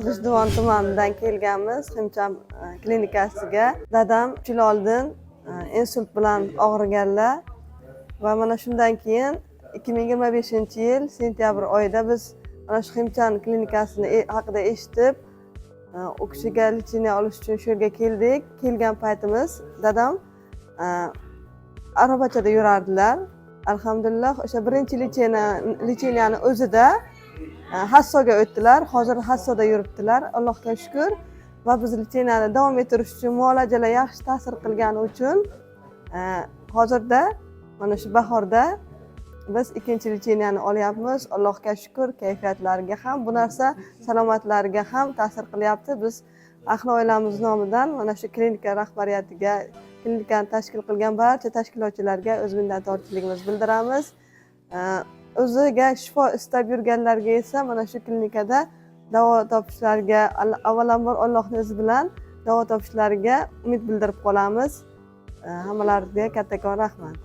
G'ijduvon tumanidan kelganmiz Ximchan klinikasiga. Dadam 3 yil oldin insult bilan og'riganlar va mana shundan keyin 2025-yil sentyabr oyida biz mana shu Ximchan klinikasini haqida eshitib, u kishiga лечение olish uchun shu yerga keldik. Kelgan paytimiz dadam arabachada yurardilar. Alhamdulillah, o'sha birinchi лечения ni o'zida hassoga o'tdilar. Hozir hassoda yuribdilar, Allohga shukur. Va biz лечения ni davom ettirish uchun, muolajalar yaxshi ta'sir qilgani uchun, hozirda mana shu bahorda biz ikkinchi лечения ni olyapmiz. Allohga shukur, kayfiyatlariga ham, bu narsa salomatlariga ham ta'sir qilyapti. Biz ahli oilamiz nomidan mana shu klinika rahbariyatiga, klinikani tashkil qilgan barcha tashkilotchilarga o'z minnatdorchiligimizni bildiramiz. O'ziga shifo istab yurganlarga esa mana shu klinikada davo topishlariga, avvalambor Allohni izni bilan davo topishlariga umid bildirib qolamiz. Hammalariga kattakon rahmat.